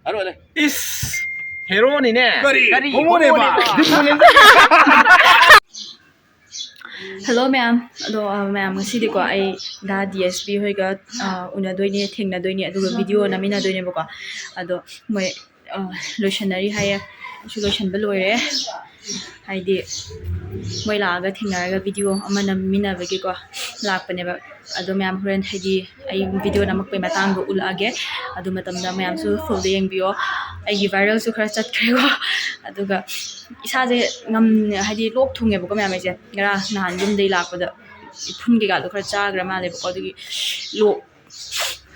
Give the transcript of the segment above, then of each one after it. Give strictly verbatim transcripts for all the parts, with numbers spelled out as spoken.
ꯍꯥꯏꯔꯛꯑꯣꯅꯦ꯫ ꯏꯁ! ꯍꯦꯔꯣꯅꯤꯅꯦ꯫ ꯀꯔꯤ? ꯀꯔꯤ? ꯍꯣꯃꯣꯅꯦꯕ? ꯍꯣꯃꯣꯅꯦꯕ? ꯍꯜꯂꯣ ꯃꯌꯥꯝ꯫ ꯑꯗꯣ, ꯑ, ꯃꯌꯥꯝ, ꯉꯁꯤꯗꯤꯀꯣ ꯑꯩ ꯗꯥ ꯗꯤ ꯑꯦꯁ ꯄꯤ ꯍꯣꯏꯒ, ꯑ, ꯎꯅꯗꯣꯏꯅꯦ, ꯊꯦꯡꯅꯗꯣꯏꯅꯦ, ꯑꯗꯨꯒ ꯚꯤꯗꯤꯑꯣ ꯅꯝꯃꯤꯟꯅꯗꯣꯏꯅꯦꯕꯀꯣ꯫ ꯑꯗꯣ ꯃꯣꯏ, ꯑ, ꯂꯣꯏꯁꯟꯅꯔꯤ ꯍꯥꯏꯌꯦ꯫ ꯑꯩꯁꯨ ꯂꯣꯏꯁꯟꯕ ꯂꯣꯏꯔꯦ꯫ ꯍꯥꯏꯗꯤ ꯃꯣꯏ ꯂꯥꯛꯑꯒ ꯊꯦꯡꯅꯔꯒ ꯚꯤꯗꯤꯑꯣ ꯑꯃ ꯅꯝꯃꯤꯟꯅꯕꯒꯤꯀꯣ ꯂꯥꯛꯄꯅꯦꯕ꯫ ꯑꯗꯣ ꯃꯌꯥꯝ ꯍꯣꯔꯦꯟ ꯍꯥꯏꯗꯤ ꯑꯩ ꯚꯤꯗꯤꯑꯣ ꯅꯝꯃꯛꯄꯩ ꯃꯇꯥꯡꯗꯣ ꯎꯠꯂꯛꯑꯒꯦ꯫ ꯑꯗꯨ ꯃꯇꯝꯗ ꯃꯌꯥꯝꯁꯨ ꯐꯨꯜꯗ ꯌꯦꯡꯕꯤꯌꯣ꯫ ꯑꯩꯒꯤ ꯚꯥꯏꯔꯦꯜꯁꯨ ꯈꯔ ꯆꯠꯈ꯭ꯔꯦꯀꯣ꯫ ꯑꯗꯨꯒ ꯏꯁꯥꯁꯦ ꯉꯝ-, ꯍꯥꯏꯗꯤ ꯂꯣꯛ ꯊꯨꯡꯉꯦꯕꯀꯣ ꯃꯌꯥꯝ ꯑꯩꯁꯦ꯫ ꯉꯔꯥꯡ ꯅꯍꯥꯟ ꯌꯨꯝꯗꯩ ꯂꯥꯛꯄꯗ ꯏꯐꯨꯟ ꯀꯩꯀꯥꯗꯣ ꯈꯔ ꯆꯥꯈ꯭ꯔ ꯃꯥꯜꯂꯦꯕꯀꯣ꯫ ꯑꯗꯨꯒꯤ ꯂꯣꯛ,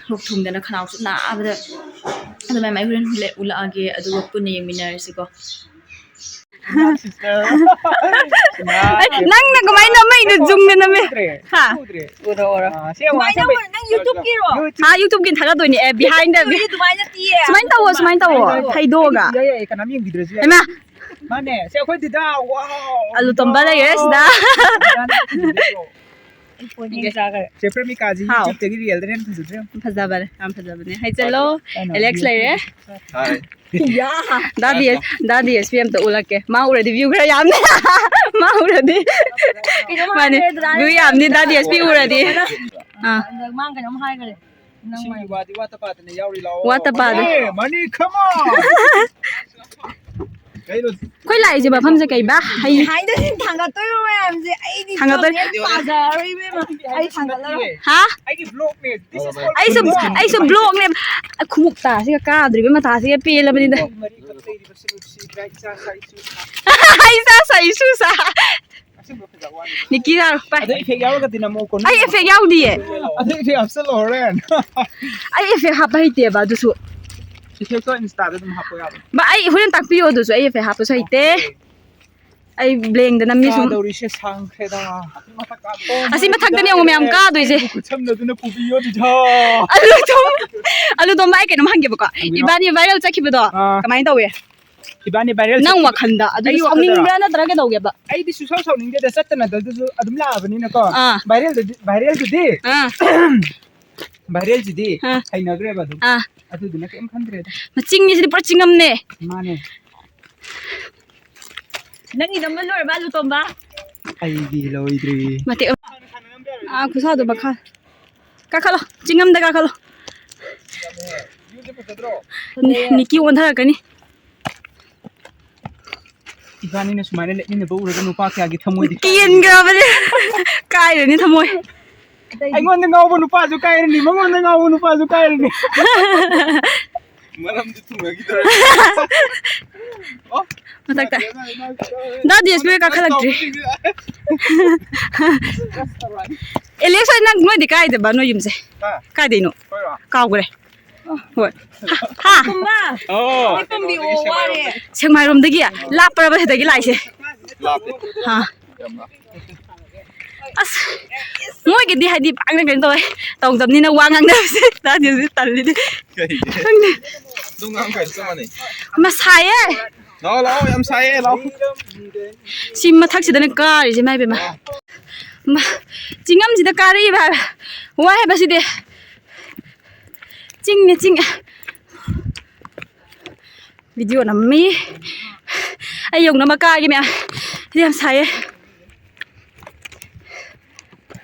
ꯂꯣꯛ ꯊꯨꯡꯗꯅ ꯈꯅꯥꯎꯁꯨ ꯅꯥꯕꯗ꯫ ꯑꯗꯨ ꯃꯌꯥꯝ ꯑꯩ ꯍꯣꯔꯦꯟ ꯎꯠꯂꯛ-, ꯎꯠꯂꯛꯑꯒꯦ꯫ ꯑꯗꯨꯒ ꯄꯨꯟꯅ ꯌꯦꯡꯃꯤꯟꯅꯔꯁꯤꯀꯣ꯫ ꯅꯪꯅ ꯀꯃꯥꯏꯅ ꯅꯝꯃꯛꯏꯅꯣ? ꯖꯨꯝꯗ ꯅꯝꯃꯦ꯫ ꯍꯥ? ꯎꯔꯣ, ꯎꯔꯣ꯫ ꯅꯪ YouTubeꯀꯤꯔꯣ? ꯍꯥ, YouTubeꯀꯤ ꯊꯥꯒꯠꯇꯣꯏꯅꯦ꯫ ꯑꯦ, behind the ꯑꯗꯨꯃꯥꯏꯅ ꯇꯤꯌꯦ꯫ ꯁꯨꯃꯥꯏꯅ ꯇꯧꯋꯣ, ꯁꯨꯃꯥꯏꯅ ꯇꯧꯋꯣ꯫ ꯐꯩꯗꯣꯛꯑꯒ꯫ ꯌꯥꯏ, ꯌꯥꯏ, ꯀꯅꯥꯝ ꯌꯦꯡꯕꯤꯗ꯭ꯔꯁꯨ ꯌꯥꯏ꯫ ꯍꯩꯃꯥ! ꯃꯥꯅꯦ, ꯁꯦ ꯑꯩꯈꯣꯏ ꯗꯤꯗꯥ, wow! ꯑꯂꯨ ꯇꯣꯝꯕ ꯂꯩꯔꯦ ꯁꯤꯗ꯫ ꯗꯤꯗꯥꯅ ꯊꯤꯟꯕꯤꯔꯣ꯫ ꯆꯦ ꯄ꯭ꯔꯦꯃꯤꯀꯥꯁꯤ ꯍꯥꯎ꯫ YouTubeꯇꯒꯤ reelꯗꯅ ꯍꯦꯟꯅ ꯐꯖꯗ꯭ꯔꯦ꯫ ꯐꯖꯕꯅꯦ, ꯌꯥꯝ ꯐꯖꯕꯅꯦ꯫ ꯍꯥꯏꯖꯜꯂꯣ꯫ ꯀꯩꯅꯣ? ꯑꯦꯂꯦꯛꯁ ꯂꯩꯔꯦ꯫ ꯍꯥꯏ꯫ ꯌꯥ꯫ ꯗꯥ ꯗꯤ ꯑꯦꯁ, ꯗꯥ ꯗꯤ ꯑꯦꯁ ꯄꯤ ꯑꯝꯇ ꯎꯠꯂꯛꯀꯦ꯫ ꯃꯥ ꯎꯔꯗꯤ view ꯈꯔ ꯌꯥꯝꯅꯤ꯫ ꯃꯥ ꯎꯔꯗꯤ꯫ ꯀꯩꯅꯣꯝ ꯃꯥꯅꯦ꯫ ꯍꯥꯏꯈ꯭ꯔꯦ ꯗꯗꯥꯅ꯫ View ꯌꯥꯝꯅꯤ ꯗꯥ ꯗꯤ ꯑꯦꯁ ꯄꯤ ꯎꯔꯗꯤ꯫ ꯑꯥ꯫ ꯃꯥ ꯀꯩꯅꯣꯝ ꯍꯥꯏꯈ꯭ꯔꯦ꯫ ꯏꯁꯤꯡꯒꯤ ꯋꯥꯗꯤ ꯋꯥꯠꯇ ꯄꯥꯗꯅ ꯌꯥꯎꯔꯤ ꯂꯥꯛꯑꯣ꯫ ꯋꯥꯠꯇ ꯄꯥꯗ꯫ Money, money, come on! ꯀꯩꯅꯣ? ꯑꯩꯈꯣꯏ ꯂꯥꯛꯏꯁꯦ ꯃꯐꯝꯁꯦ ꯀꯩꯕ? ꯍꯩ꯫ ꯍꯥꯏꯗꯤ ꯊꯥꯡꯒꯠꯇꯣꯏꯕ ꯃꯌꯥꯝꯁꯦ ꯑꯩꯗꯤ ꯊꯥꯡꯒꯠꯇꯣꯏ- ꯄꯥꯖꯔꯔꯣꯏ ꯏꯕꯦꯝꯃ꯫ ꯑꯩ ꯊꯥꯡꯒꯠꯂꯔꯣꯏ꯫ ꯍꯥ? ꯑꯩꯒꯤ vlogꯅꯦ꯫ This is called ꯑꯩꯁꯨ, vlog꯫ ꯑꯩꯁꯨ vlogꯅꯦ꯫ ꯈꯣꯡꯎꯞ ꯇꯥꯁꯤꯒ ꯀꯥꯗ꯭ꯔꯤꯕ ꯃꯊꯥꯁꯤꯒ ꯄꯦꯜꯂꯕꯅꯤꯗ꯫ ꯃꯔꯤꯈꯛ ꯂꯩꯔꯤꯕ ꯁꯔꯨꯛꯁꯤꯗ ꯏꯆꯥ ꯁꯥ ꯏꯁꯨ ꯁꯥ꯫ ꯏꯆꯥ ꯁꯥ ꯏꯁꯨ ꯁꯥ꯫ ꯑꯁꯦꯡꯕ ꯐꯖꯕ ꯋꯥꯅꯤ꯫ ꯅꯤꯛꯀꯤ ꯌꯥꯔꯣ, ꯄꯥꯏ꯫ ꯑꯗꯣ effect ꯌꯥꯎꯔꯒꯗꯤ ꯅꯝꯃꯣ, ꯀꯣꯟꯅ꯫ ꯑꯩ effect ꯌꯥꯎꯗꯤꯌꯦ꯫ ꯑꯗꯣ effect ꯍꯥꯞꯆꯜꯂꯣ ꯍꯣꯔꯦꯟ꯫ ꯑꯩ effect ꯍꯥꯞꯄ ꯍꯩꯇꯦꯕ ꯑꯗꯨꯁꯨ꯫ Effectꯇꯣ Instaꯗ ꯑꯗꯨꯝ ꯍꯥꯞꯄ ꯌꯥꯕꯅꯤ꯫ ꯕ-, ꯑꯩ ꯍꯣꯔꯦꯟ ꯇꯥꯛꯄꯤꯌꯣ ꯑꯗꯨꯁꯨ, ꯑꯩ effect ꯍꯥꯞꯄꯁꯨ ꯍꯩꯇꯦ꯫ Okay꯫ ꯑꯩ blankꯗ ꯅꯝꯃꯤ ꯁꯨꯝ꯫ ꯀꯥꯗꯧꯔꯤꯁꯦ ꯁꯥꯡꯈ꯭ꯔꯦꯗ꯫ ꯑꯁꯤ ꯃꯊꯛꯇꯅꯦ ꯌꯦꯡꯉꯣ ꯃꯌꯥꯝ ꯀꯥꯗꯣꯏꯁꯦ꯫ ꯈꯨꯠꯁꯝꯅꯗꯨꯅ ꯄꯨꯕꯤꯌꯣ ꯗꯤꯗꯥ꯫ ꯑꯂꯨ ꯇꯣꯝ-, ꯑꯂꯨ ꯇꯣꯝꯕ, ꯑꯩ ꯀꯩꯅꯣꯝ ꯍꯪꯒꯦꯕꯀꯣ꯫ ꯍꯪꯕꯤꯔꯣ꯫ ꯏꯕꯥꯅꯤ viral ꯆꯠꯈꯤꯕꯗꯣ ꯑꯥ꯫ ꯀꯃꯥꯏꯅ ꯇꯧꯋꯦ? ꯏꯕꯥꯅꯤ viral ꯅꯪ ꯆꯠꯈꯤꯕ-, ꯋꯥꯈꯜꯗ ꯑꯗꯨꯗꯤ ꯑꯩꯒꯤ ꯋꯥꯈꯜꯗꯔꯣ? ꯁꯥꯎꯅꯤꯡꯕ꯭ꯔꯥ ꯅꯠꯇ꯭ꯔꯒ ꯀꯩꯗꯧꯒꯦꯕ? ꯑꯩꯗꯤ ꯁꯨꯡꯁꯥꯎ ꯁꯥꯎꯅꯤꯡꯗꯦꯗ, ꯆꯠꯇꯅꯗꯁꯨ ꯑꯗꯨꯝ ꯂꯥꯛꯑꯕꯅꯤꯅꯀꯣ꯫ ꯑꯥ꯫ Viralꯗꯨꯗꯤ, viralꯗꯨꯗꯤ, ꯑꯥ꯫ Viralꯁꯤꯗꯤ ꯑꯥ꯫ ꯍꯩꯅꯈ꯭ꯔꯦꯕ ꯑꯗꯨꯝ꯫ ꯑꯥ꯫ ꯑꯗꯨꯗꯨꯅ ꯀꯩꯝ ꯈꯟꯗ꯭ꯔꯦꯗ꯫ ꯃꯆꯤꯡꯅꯤ ꯁꯤꯗꯤ, ꯄꯨꯔꯥ ꯆꯤꯡꯉꯝꯅꯦ꯫ ꯃꯥꯅꯦ꯫ ꯅꯪꯒꯤ ꯅꯝꯕ ꯂꯣꯏꯔꯕ, ꯂꯨꯇꯣꯝꯕ? ꯑꯩꯗꯤ ꯂꯣꯏꯗ꯭ꯔꯤ꯫ ꯃꯇꯦꯛ ꯑꯃ꯫ ꯑꯥ, ꯈꯨꯁꯥꯗꯣ ꯃꯈꯥ꯫ ꯀꯥꯈꯠꯂꯣ, ꯆꯤꯡꯉꯝꯗ ꯀꯥꯈꯠꯂꯣ꯫ ꯅꯤ-, ꯅꯤꯀꯤ ꯑꯣꯟꯊꯔꯛꯀꯅꯤ꯫ ꯏꯕꯥꯅꯤꯅ ꯁꯨꯃꯥꯏꯅ ꯂꯦꯞꯃꯤꯟꯅꯕ ꯎꯔꯒ ꯅꯨꯄꯥ ꯀꯌꯥꯒꯤ ꯊꯃꯣꯏꯗꯤ ꯀꯦꯟꯈ꯭ꯔꯕꯅꯦ꯫ ꯀꯥꯏꯔꯅꯤ ꯊꯃꯣꯏ꯫ ꯑꯩꯉꯣꯟꯗ ꯉꯥꯎꯕ ꯅꯨꯄꯥꯁꯨ ꯀꯥꯏꯔꯅꯤ, ꯃꯉꯣꯟꯗ ꯉꯥꯎꯕ ꯅꯨꯄꯥꯁꯨ ꯀꯥꯏꯔꯅꯤ꯫ ꯃꯔꯝꯗꯤ ꯊꯨꯡꯅꯈꯤꯗ꯭ꯔꯦ꯫ ꯃꯊꯛꯇ꯫ ꯗꯥ ꯗꯦꯁꯄꯨꯔ ꯀꯥꯈꯠꯂꯛꯇ꯭ꯔꯤ꯫ ꯑꯦꯂꯦꯛꯁ, ꯅꯪ ꯅꯣꯏꯗꯤ ꯀꯥꯏꯗꯕ, ꯅꯣꯏ ꯌꯨꯝꯁꯦ? ꯍꯥ? ꯀꯥꯏꯗꯩꯅꯣ? ꯑꯩꯈꯣꯏꯔꯣ? ꯀꯥꯎꯈ꯭ꯔꯦ꯫ ꯍꯣꯏ꯫ ꯍꯥ? ꯑꯣ꯫ ꯁꯦꯛꯃꯥꯏꯔꯣꯝꯗꯒꯤ ꯂꯥꯞꯄ꯭ꯔꯕ ꯁꯤꯗꯒꯤ ꯂꯥꯛꯏꯁꯦ? ꯂꯥꯞꯄꯦ꯫ ꯍꯥ꯫ ꯌꯥꯝ ꯂꯥꯞꯄꯦ꯫ ꯑꯁ, ꯃꯣꯏꯒꯤꯗꯤ ꯍꯥꯏꯗꯤ ꯄꯥꯛꯅ ꯀꯩꯅꯣ ꯇꯧꯋꯦ, ꯇꯧꯗꯕꯅꯤꯅ ꯋꯥ ꯉꯥꯡꯅꯕꯁꯦ ꯇꯥꯗꯦ, ꯍꯧꯖꯤꯛ ꯇꯜꯂꯤꯗꯤ꯫ ꯀꯩꯒꯤ? ꯈꯪꯗꯦ꯫ ꯑꯗꯨꯝ ꯉꯥꯡ ꯀꯩꯅꯣ ꯆꯞ ꯃꯥꯟꯅꯩ꯫ ꯑꯃ ꯁꯥꯏꯌꯦ꯫ ꯂꯥꯛꯑꯣ, ꯂꯥꯛꯑꯣ, ꯌꯥꯝ ꯁꯥꯏꯌꯦ, ꯂꯥꯛꯑꯣ꯫ ꯁꯤ ꯃꯊꯛꯁꯤꯗꯅꯦ ꯀꯥꯔꯤꯁꯦ, ꯏꯃꯥ ꯏꯕꯦꯝꯃ꯫ ꯃꯥ, ꯆꯤꯡꯉꯝꯁꯤꯗ ꯀꯥꯔꯛꯏꯕ ꯍꯥꯏꯕ꯫ ꯋꯥꯏ ꯍꯥꯏꯕ ꯁꯤꯗꯤ꯫ ꯆꯤꯡꯅꯦ, ꯆꯤꯡ꯫ ꯚꯤꯗꯤꯑꯣ ꯅꯝꯃꯤ꯫ ꯑꯩ ꯌꯧꯅꯕ ꯀꯥꯒꯦ ꯃꯌꯥꯝ꯫ ꯁꯤꯗꯤ ꯌꯥꯝ ꯁꯥꯏꯌꯦ꯫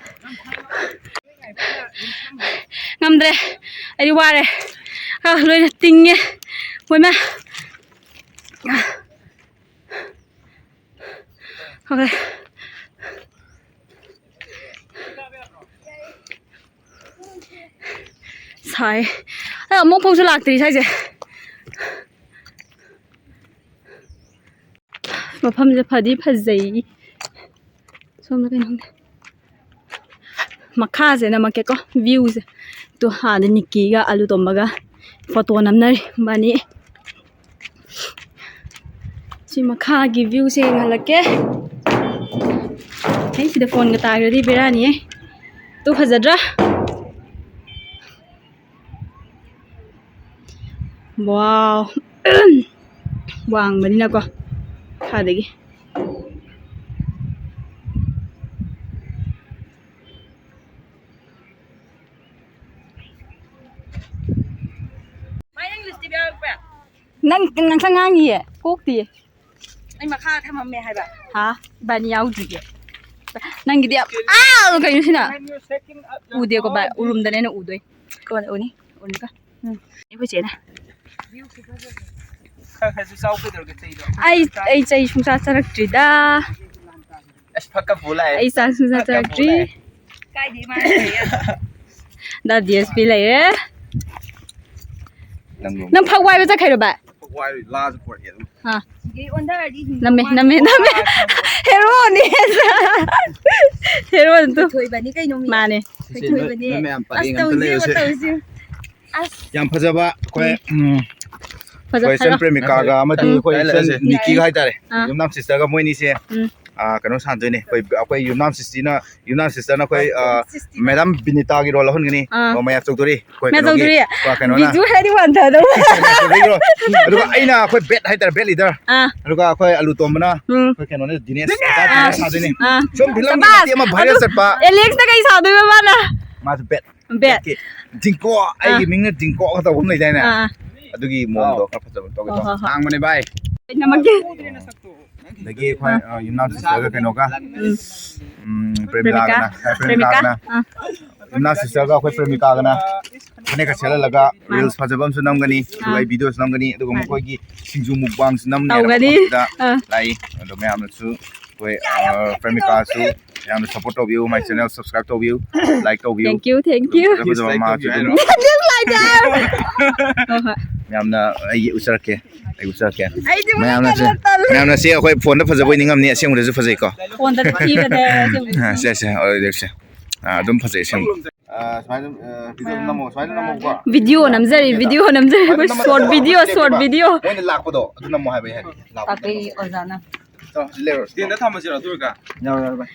ꯉꯝꯗ꯭ꯔꯦ꯫ ꯑꯩꯗꯤ ꯋꯥꯔꯦ꯫ ꯑ, ꯂꯣꯏꯅ ꯇꯤꯡꯉꯦ꯫ ꯃꯣꯏꯃ꯫ Okay꯫ ꯁꯥꯏ꯫ ꯑꯩ ꯑꯃꯨꯛ ꯐꯥꯎꯁꯨ ꯂꯥꯛꯇ꯭ꯔꯤ ꯁ꯭ꯋꯥꯏꯁꯦ꯫ ꯃꯐꯝꯁꯦ ꯐꯗꯤ ꯐꯖꯩ꯫ ꯁꯣꯝꯗ ꯀꯩꯅꯣ ꯈꯪꯗꯦ꯫ ꯃꯈꯥꯁꯦ ꯅꯝꯃꯛꯀꯦꯀꯣ, viewꯁꯦ꯫ ꯇꯨ, ꯑꯥꯗ ꯅꯤꯛꯀꯤꯒ ꯑꯂꯨ ꯇꯣꯝꯕꯒ photo ꯅꯝꯅꯔꯤ ꯃꯕꯥꯅꯤ꯫ ꯁꯤ ꯃꯈꯥꯒꯤ viewꯁꯦ ꯌꯦꯡꯍꯜꯂꯛꯀꯦ꯫ ꯑꯩ ꯁꯤꯗ phoneꯒ ꯇꯥꯈ꯭ꯔꯗꯤ ꯕꯦꯔꯥꯅꯤꯌꯦ꯫ ꯇꯨ, ꯐꯖꯗ꯭ꯔꯥ? Wow꯫ ꯋꯥꯡꯕꯅꯤꯅꯀꯣ ꯃꯈꯥꯗꯒꯤ꯫ ꯅꯪ ꯉꯥꯡꯁꯪ ꯉꯥꯡꯉꯤꯌꯦ, ꯀꯣꯛꯇꯤꯌꯦ꯫ ꯑꯩ ꯃꯈꯥ ꯊꯝꯃꯝꯃꯦ ꯍꯥꯏꯕ꯫ ꯍꯥ? ꯏꯕꯥꯅꯤ ꯌꯥꯎꯗ꯭ꯔꯤꯌꯦ꯫ ꯅꯪꯒꯤꯗꯤ ꯌꯥꯝ, ꯑꯥ, ꯀꯩꯅꯣ ꯁꯤꯅ? ꯎꯗꯦꯀꯣ ꯚꯥꯏ, ꯎꯔꯨꯝꯗꯅꯦ ꯑꯩꯅ ꯎꯗꯣꯏ꯫ ꯀꯣꯟꯅ ꯎꯅꯤ, ꯎꯅꯤꯀꯣ꯫ ꯎꯝ꯫ ꯑꯩꯈꯣꯏ ꯆꯦꯅ꯫ ꯈꯔ ꯈꯔꯁꯨ ꯆꯥꯎ ꯀꯩꯗꯧꯔꯒꯦ ꯆꯩꯗꯣ? ꯑꯩ, ꯑꯩ ꯆꯩ ꯁꯨꯡꯆꯥ ꯆꯥꯔꯛꯇ꯭ꯔꯤꯗ꯫ ꯑꯁ, ꯐꯛꯀ ꯄꯨ ꯂꯥꯛꯑꯦ꯫ ꯑꯩ ꯆꯥ ꯁꯨꯡꯆꯥ ꯐꯛꯀ ꯄꯨ ꯆꯥꯔꯛꯇ꯭ꯔꯤ꯫ ꯂꯥꯛꯑꯦ꯫ ꯀꯥꯏꯗꯩ ꯃꯥꯅ ꯂꯩꯌꯦ? ꯗꯥ ꯗꯤ ꯑꯦꯁ ꯄꯤ ꯂꯩꯔꯦ꯫ ꯅꯪ ꯐꯛ ꯋꯥꯏꯕ ꯆꯠꯈ꯭ꯔꯤꯔꯣ ꯚꯥꯏ? ꯐꯛ ꯋꯥꯏꯔꯨꯏ, ꯂꯥꯁꯨ ꯄꯨꯔꯛꯑꯦ ꯑꯗꯨꯝ꯫ ꯑꯥ꯫ ꯁꯤꯒꯩ ꯑꯣꯟꯊꯔꯗꯤ ꯍꯤꯡꯗꯧ ꯅꯝꯃꯦ, ꯃꯥꯟꯗꯦ꯫ ꯅꯝꯃꯦ, ꯅꯝꯃꯦ꯫ ꯍꯦꯔꯣꯅꯤ꯫ ꯍꯦꯔꯣꯅꯤ ꯇꯨ꯫ ꯊꯣꯏꯕꯅꯤ ꯀꯩꯅꯣ ꯃꯤ꯫ ꯃꯥꯅꯦ꯫ ꯁꯤꯁꯦ ꯅꯣꯏ, ꯊꯣꯏꯕꯅꯤ꯫ ꯅꯣꯏ ꯃꯌꯥꯝ ꯑꯁ, ꯄꯔꯦꯡ ꯑꯝꯇ ꯇꯧꯁꯤ, ꯂꯩꯔꯨꯁꯦ꯫ ꯇꯧꯁꯤ꯫ ꯑꯁ꯫ ꯌꯥꯝ ꯐꯖꯕ ꯑꯩꯈꯣꯏ, ꯎꯝ꯫ ꯎꯝ꯫ ꯐꯖ-, ꯑꯩꯈꯣꯏ ꯏꯆꯟ ꯐꯖ-, ꯄ꯭ꯔꯦꯃꯤꯀꯥꯒ ꯑꯃꯗꯤ ꯎꯝ꯫ ꯑꯩꯈꯣꯏ ꯀꯥꯏ ꯏꯆꯟ ꯂꯩꯔꯁꯦ? ꯅꯤꯀꯤꯒ ꯍꯥꯏꯇꯥꯔꯦ꯫ ꯑꯥ꯫ ꯌꯨꯝꯅꯥꯝ ꯁꯤꯁꯇꯔꯒ ꯃꯣꯏꯅꯤꯁꯦ, ꯎꯝ꯫ ꯑꯥ, ꯀꯩꯅꯣ ꯁꯥꯟꯅꯗꯣꯏꯅꯦ꯫ ꯑꯩꯈꯣꯏ, ꯑꯩꯈꯣꯏ ꯌꯨꯝꯅꯥꯝ ꯁꯤꯁꯇꯤꯅ, ꯌꯨꯝꯅꯥꯝ ꯁꯤꯁꯇꯔꯅ ꯑꯩꯈꯣꯏ, ꯑꯥ, ꯁꯤꯁꯇꯤ꯫ Madam ꯕꯤꯅꯤꯇꯥꯒꯤ role ꯂꯧꯍꯟꯒꯅꯤ꯫ ꯑꯥ꯫ ꯑꯣ, ꯃꯌꯥ ꯆꯧꯗꯣꯔꯤ꯫ ꯑꯩꯈꯣꯏ ꯃꯌꯥ ꯀꯩꯅꯣꯒꯤ, ꯆꯧꯗꯣꯔꯤ꯫ ꯑꯥ, ꯀꯩꯅꯣꯅ꯫ ꯕꯤꯖꯨ ꯍꯥꯏꯔꯗꯤ ꯋꯥꯟꯊꯗꯧꯕ꯫ ꯑꯗꯨꯒ ꯑꯩꯅ ꯑꯩꯈꯣꯏ ꯕꯦꯠ ꯍꯥꯏꯇꯥꯔꯦ, ꯕꯦꯠ ꯂꯤꯗꯔ꯫ ꯑꯥ꯫ ꯑꯗꯨꯒ ꯑꯩꯈꯣꯏ ꯑꯂꯨ ꯇꯣꯝꯕꯅ, ꯎꯝ꯫ ꯑꯩꯈꯣꯏ ꯀꯩꯅꯣꯅ, ꯗꯤꯅꯦꯁ, ꯗꯤꯅꯦꯁ! ꯁꯥꯗꯣꯏꯅꯦ꯫ ꯑꯥ꯫ ꯁꯨꯝ ꯐꯤꯂꯝꯒꯤ ꯁꯕꯥꯁ! ꯃꯇꯦꯛ ꯑꯃ ꯚꯥꯏꯔꯦꯜ ꯑꯗꯨ ꯆꯠꯄ꯫ ꯑꯦꯂꯦꯛꯁꯅ ꯀꯩ ꯁꯥꯗꯣꯏꯕ ꯃꯥꯅ? ꯃꯥꯁꯨ ꯕꯦꯠ꯫ ꯕꯦꯠ꯫ ꯕꯦꯠꯀꯤ꯫ ꯗꯤꯡꯀꯣ, ꯑꯥ꯫ ꯑꯩꯒꯤ ꯃꯤꯡꯅ ꯗꯤꯡꯀꯣ ꯀ ꯇꯧꯕ ꯑꯃ ꯂꯩꯗꯥꯏꯅꯦ? ꯑꯥ, ꯑꯥ꯫ ꯑꯗꯨꯒꯤ ꯃꯑꯣꯡꯗꯣ ꯈꯔ ꯐꯖꯕ ꯇꯧꯒꯦ ꯍꯣꯏ, ꯇꯧꯕ꯫ ꯍꯣꯏ, ꯍꯣꯏ꯫ ꯍꯥꯡꯕꯅꯦ ꯚꯥꯏ꯫ ꯅꯃꯛꯀꯤ꯫ ꯑꯗꯒꯤ ꯑꯩꯈꯣꯏ, ꯑꯥ꯫ ꯑ, ꯌꯨꯝꯅꯥꯝ ꯁꯤꯁꯇꯔꯒ ꯀꯩꯅꯣꯒ, ꯎꯝ꯫ ꯎꯝ, ꯄ꯭ꯔꯦꯃꯤꯀꯥꯒꯅ, ꯄ꯭ꯔꯦꯃꯤꯀꯥ꯫ ꯄ꯭ꯔꯦꯃꯤꯀꯥꯒꯅ꯫ ꯑꯥ꯫ ꯌꯨꯝꯅꯥꯝ ꯁꯤꯁꯇꯔꯒ ꯑꯩꯈꯣꯏ ꯄ꯭ꯔꯦꯃꯤꯀꯥꯒꯅ ꯐꯅꯦꯛꯀ ꯁꯦꯠꯍꯜꯂꯒ ꯃꯥꯅꯦ꯫ ꯔꯤꯜꯁ ꯐꯖꯕ ꯑꯃꯁꯨ ꯅꯝꯒꯅꯤ, ꯑꯗꯨꯒ ꯑꯥ꯫ ꯑꯩ ꯚꯤꯗꯤꯑꯣꯁꯨ ꯅꯝꯒꯅꯤ, ꯑꯗꯨꯒ ꯃꯥꯅꯦ꯫ ꯃꯈꯣꯏꯒꯤ ꯁꯤꯡꯖꯨ ꯃꯨꯛꯕꯥꯡꯁꯨ ꯅꯝꯅꯤ ꯍꯥꯏꯕ ꯇꯧꯒꯅꯤ꯫ ꯃꯐꯝꯁꯤꯗ ꯑꯥ꯫ ꯂꯥꯛꯏ꯫ ꯑꯗꯣ ꯃꯌꯥꯝꯅꯁꯨ ꯑꯩꯈꯣꯏ, ꯑ, ꯄ꯭ꯔꯦꯃꯤꯀꯥꯁꯨ ꯌꯥꯝꯅ ꯁꯞꯄꯣꯔꯠ ꯇꯧꯕꯤꯌꯨ, my channel subscribe ꯇꯧꯕꯤꯌꯨ, like ꯇꯧꯕꯤꯌꯨ꯫ Thank you, thank you꯫ ꯐꯖ ꯐꯖꯕ ꯃꯥꯁꯨ ꯑꯗꯨꯝ ꯍꯣꯏ, ꯍꯣꯏ꯫ ꯃꯌꯥꯝꯅ ꯑꯩ ꯎꯠꯆꯔꯛꯀꯦ, ꯑꯩ ꯎꯠꯆꯔꯛꯀꯦ꯫ ꯑꯩꯗꯤ ꯃꯌꯥꯝꯅ ꯁꯦ, ꯇꯜꯂꯦ꯫ ꯃꯌꯥꯝꯅ ꯁꯦ ꯑꯩꯈꯣꯏ ꯐꯣꯟꯗ ꯐꯖꯕꯣꯏ ꯅꯤꯡꯉꯝꯅꯤ, ꯑꯁꯦꯡꯕꯗꯁꯨ ꯐꯖꯩꯀꯣ꯫ ꯐꯣꯟꯗ ꯊꯤꯕꯅꯦ, ꯑꯁꯦꯡꯕꯗꯤ꯫ ꯑ, ꯁꯦ, ꯁꯦ, ꯑ, ꯑꯗꯨꯝ ꯐꯖꯩ, ꯑꯁꯦꯡꯕ꯫ ꯑ, ꯁꯨꯃꯥꯏꯅ, ꯑ, ꯚꯤꯗꯤꯑꯣ ꯑꯗꯨꯝ ꯅꯝꯃꯣ, ꯁꯨꯃꯥꯏꯅ ꯅꯝꯃꯣꯀꯣ꯫ ꯚꯤꯗꯤꯑꯣ ꯅꯝꯖꯔꯤ, ꯚꯤꯗꯤꯑꯣ ꯅꯝꯖꯔꯤ, ꯑꯩꯈꯣꯏ ꯁꯣꯔꯠ ꯚꯤꯗꯤꯑꯣ, ꯁꯣꯔꯠ ꯚꯤꯗꯤꯑꯣ꯫ ꯃꯣꯏꯅ ꯂꯥꯛꯄꯗꯣ ꯑꯗꯨ ꯅꯝꯃꯣ ꯍꯥꯏꯕ ꯑꯩ ꯍꯥꯏꯒꯦ꯫ ꯂꯥꯛꯄꯗꯣ ꯇꯥꯛꯄꯤ ꯅꯝꯃꯣ꯫ ꯑꯣꯖꯥꯅ꯫ ꯆꯣ, ꯁꯤ ꯂꯩꯔꯣ꯫ ꯁ꯭ꯇꯦꯟꯗ ꯊꯝꯃꯁꯤꯔꯣ ꯑꯗꯨ ꯑꯣꯏꯔꯒ? ꯌꯥꯔꯣꯏ, ꯌꯥꯔꯣꯏ, ꯚꯥꯏ꯫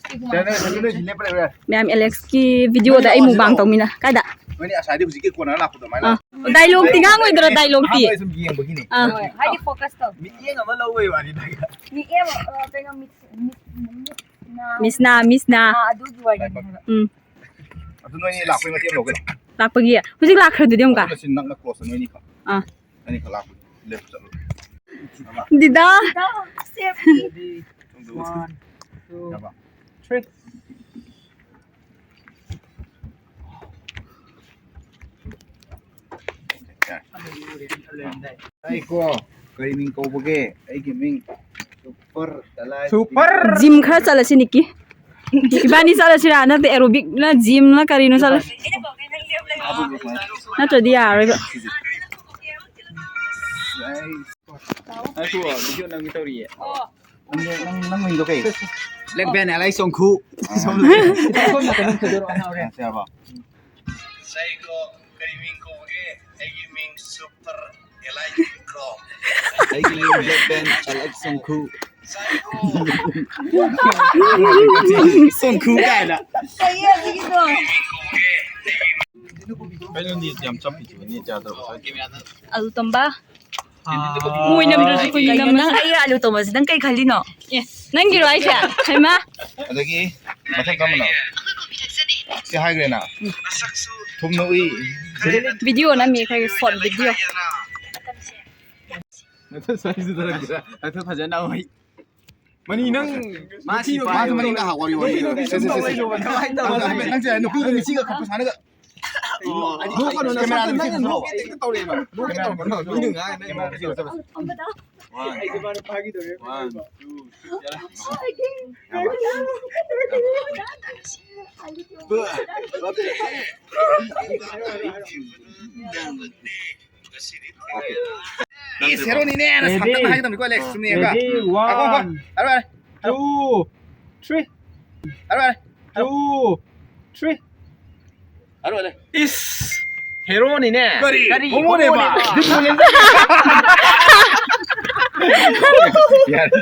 ꯁꯤꯗ ꯅꯣꯏ, ꯅꯣꯏ ꯁꯤ ꯂꯦꯞꯄ ꯂꯩꯔꯣ, ꯌꯥꯔꯦ꯫ ꯃꯌꯥꯝ ꯑꯦꯂꯦꯛꯁꯀꯤ ꯚꯤꯗꯤꯑꯣꯗ ꯑꯩ ꯃꯨꯛꯕꯥꯡ ꯇꯧꯃꯤꯟꯅ-, ꯀꯥꯏꯗ? ꯅꯣꯏꯅꯤ ꯑꯁꯥꯏꯗꯤ ꯍꯧꯖꯤꯛꯀꯤ ꯀꯣꯟꯅꯔ ꯂꯥꯛꯄ ꯑꯗꯨꯃꯥꯏꯅ ꯑꯥ꯫ ꯂꯥꯛꯑꯣ꯫ ꯗꯥꯏꯂꯣꯛꯇꯤ ꯉꯥꯡꯉꯣꯏꯗ꯭ꯔꯣ, ꯗꯥꯏꯂꯣꯛꯇꯤ? ꯑꯍꯥꯟꯕꯗ ꯁꯨꯝ ꯌꯦꯡꯕꯒꯤꯅꯦ꯫ ꯑꯥ꯫ ꯍꯣꯏ, ꯍꯥꯏꯗꯤ ꯐꯣꯀꯁ ꯇꯧ꯫ ꯃꯤꯠꯌꯦꯡ ꯑꯃ ꯂꯧꯕꯩ ꯋꯥꯅꯤꯗ꯫ ꯃꯤꯠꯌꯦꯡ, ꯑ, ꯀꯩꯅꯣ, ꯃꯤꯠ-, ꯃꯤꯠ-, ꯃꯤꯠ-, ꯅꯥ-, ꯃꯤꯁꯅꯥ, ꯃꯤꯁꯅꯥ꯫ ꯑꯥ, ꯑꯗꯨꯒꯤ ꯋꯥꯔꯤꯅꯦ ꯍꯥꯏꯕ꯫ ꯎꯝ꯫ ꯑꯗꯨ ꯅꯣꯏꯅꯤ ꯂꯥꯛꯄꯩ ꯃꯇꯦꯡ ꯂꯧꯒꯦ꯫ ꯂꯥꯛꯄꯒꯤ꯫ ꯍꯧꯖꯤꯛ ꯂꯥꯛꯈ꯭ꯔꯗꯨꯗꯤ ꯑꯃꯨꯛꯀ꯫ ꯑꯗꯨꯅ ꯁꯤ ꯅꯛꯅ ꯀ꯭ꯂꯣꯁꯇ ꯅꯣꯏꯅꯤ ꯈꯛ꯫ ꯑꯥ꯫ ꯑꯅꯤꯈꯛ ꯂꯥꯛꯄ꯫ ꯂꯦꯞꯄ ꯆꯠꯂꯣ꯫ ꯗꯤꯗꯥ꯫ ꯌꯥꯕ꯫ ꯑꯩꯀꯣ, ꯀꯔꯤ ꯃꯤꯡ ꯀꯧꯕꯒꯦ? ꯑꯩꯒꯤ ꯃꯤꯡ ꯁꯨꯄꯔ ꯑꯦꯂꯥꯏ꯫ ꯁꯨꯄꯔ꯫ ꯖꯤꯝ ꯈꯔ ꯆꯠꯂꯁꯤ, ꯅꯤꯛꯀꯤ꯫ ꯏꯕꯥꯅꯤ ꯆꯠꯂꯁꯤꯔꯥ? ꯅꯠꯇꯦ, ꯑꯦꯔꯣꯕꯤꯛꯅ ꯖꯤꯝꯅ ꯀꯔꯤꯅꯣ ꯆꯠꯂꯁꯤ꯫ ꯅꯠꯇ꯭ꯔꯗꯤ ꯌꯥꯔꯣꯏꯕ꯫ ꯑꯩꯁꯨ ꯚꯤꯗꯤꯑꯣ ꯅꯝꯒꯦ ꯇꯧꯔꯤꯌꯦ꯫ ꯅꯪ, ꯅꯪ, ꯅꯪ ꯃꯤꯡꯗꯣ ꯀꯩ? ꯕ꯭ꯂꯦꯛ ꯕꯦꯟ ꯑꯦꯂꯥꯏ ꯁꯣꯡꯈꯨ꯫ ꯁꯤ ꯌꯥꯔꯕꯣ? ꯁꯥꯏꯀꯣ, ꯀꯔꯤ ꯃꯤꯡ ꯀꯧꯕꯒꯦ? ꯑꯩꯒꯤ ꯃꯤꯡ ꯁꯨꯄꯔ ꯑꯦꯂꯥꯏ ꯀ꯭ꯔꯣ꯫ ꯑꯩꯒꯤ ꯃꯤꯡ ꯕ꯭ꯂꯦꯛ ꯕꯦꯟ ꯑꯦꯂꯥꯏ ꯁꯣꯡꯈꯨ꯫ ꯁꯣꯡꯈꯨ ꯀꯥꯏꯅ꯫ ꯀꯩꯅꯣ ꯅꯦꯠ ꯌꯥꯝ ꯆꯞꯄꯤꯁꯤꯕꯨ, ꯅꯦꯠ ꯌꯥꯗ꯭ꯔꯕ ꯉꯁꯥꯏ? ꯑꯂꯨ ꯇꯝꯕ꯫ ꯃꯣꯏ ꯅꯝꯗ꯭ꯔꯁꯨ ꯑꯩꯈꯣꯏꯒꯤ ꯀꯩꯅꯣ ꯅꯝꯃꯦ꯫ ꯅꯪ ꯑꯩ ꯑꯂꯨ ꯇꯝꯕꯁꯤ ꯅꯪ ꯀꯩ ꯈꯜꯂꯤꯅꯣ? ꯑꯦ, ꯅꯪꯒꯤꯔꯣ ꯍꯥꯏꯁꯦ? ꯍꯩꯃꯥ꯫ ꯑꯗꯒꯤ ꯃꯊꯪ ꯀꯔꯝꯕꯅꯣ? ꯁꯤ ꯍꯥꯏꯈ꯭ꯔꯦꯅ꯫ ꯊꯨꯝꯅ ꯎꯏ꯫ ꯚꯤꯗꯤꯑꯣ ꯅꯝꯃꯤ ꯑꯩꯈꯣꯏꯒꯤ ꯁꯣꯔꯠ ꯚꯤꯗꯤꯑꯣ꯫ ꯅꯊꯟ ꯁ꯭ꯋꯥꯏꯁꯤꯗ ꯅꯪ ꯐꯖꯅ ꯎꯏ꯫ ꯃꯅꯤ ꯅꯪ ꯃꯥꯁꯤ ꯃꯥꯁꯨ ꯃꯅꯤꯡꯗ ꯉꯥꯏꯍꯥꯛ ꯋꯥꯔꯤ ꯋꯥꯔꯤ꯫ ꯁꯦ, ꯁꯦ, ꯁꯦ, ꯁꯦ꯫ ꯅꯪꯁꯦ ꯅꯨꯄꯤꯒ ꯃꯤꯆꯤꯒ ꯈꯞꯄ ꯁꯥꯟꯅꯒ꯫ ꯅꯣꯛꯀꯅꯨ, ꯅꯁꯛꯇꯨ ꯅꯪꯅ ꯅꯣꯛꯀꯦ ꯍꯦꯛꯇ ꯇꯧꯔꯛꯑꯦꯕ꯫ ꯅꯣꯛꯀꯦ ꯇꯧꯔꯛꯀꯅꯣ, ꯃꯤꯅ ꯉꯥꯡꯉꯦ, ꯅꯪ ꯅꯣꯛꯀꯦ ꯇꯧꯔꯛꯀꯅꯣ꯫ One, two, three, ꯌꯥꯔꯦ꯫ ꯏꯁ, ꯍꯦꯔꯣꯅꯤꯅꯦꯅ ꯁꯥꯡꯇꯛꯅ ꯍꯥꯏꯒꯗꯕꯅꯤꯀꯣ, ꯑꯦꯂꯦꯛꯁ, ꯆꯨꯝꯅ ꯌꯦꯡꯉꯒ꯫ Ready, ꯉꯥꯏꯈꯣ, ꯉꯥꯏꯈꯣ꯫ One, ꯍꯥꯏꯔꯣ, ꯍꯥꯏꯔꯣ꯫ Two, three. ꯍꯥꯏꯔꯣ, ꯍꯥꯏꯔꯣ꯫ Two, three. ꯍꯥꯏꯔꯣ, ꯍꯥꯏꯔꯣ꯫ ꯏꯁ, ꯍꯦꯔꯣꯅꯤꯅꯦ꯫ ꯀꯔꯤ? ꯀꯔꯤ? ꯍꯣꯃꯣꯅꯦꯕ? ꯍꯣꯃꯣꯅꯦꯕ? ꯌꯥꯔꯦ꯫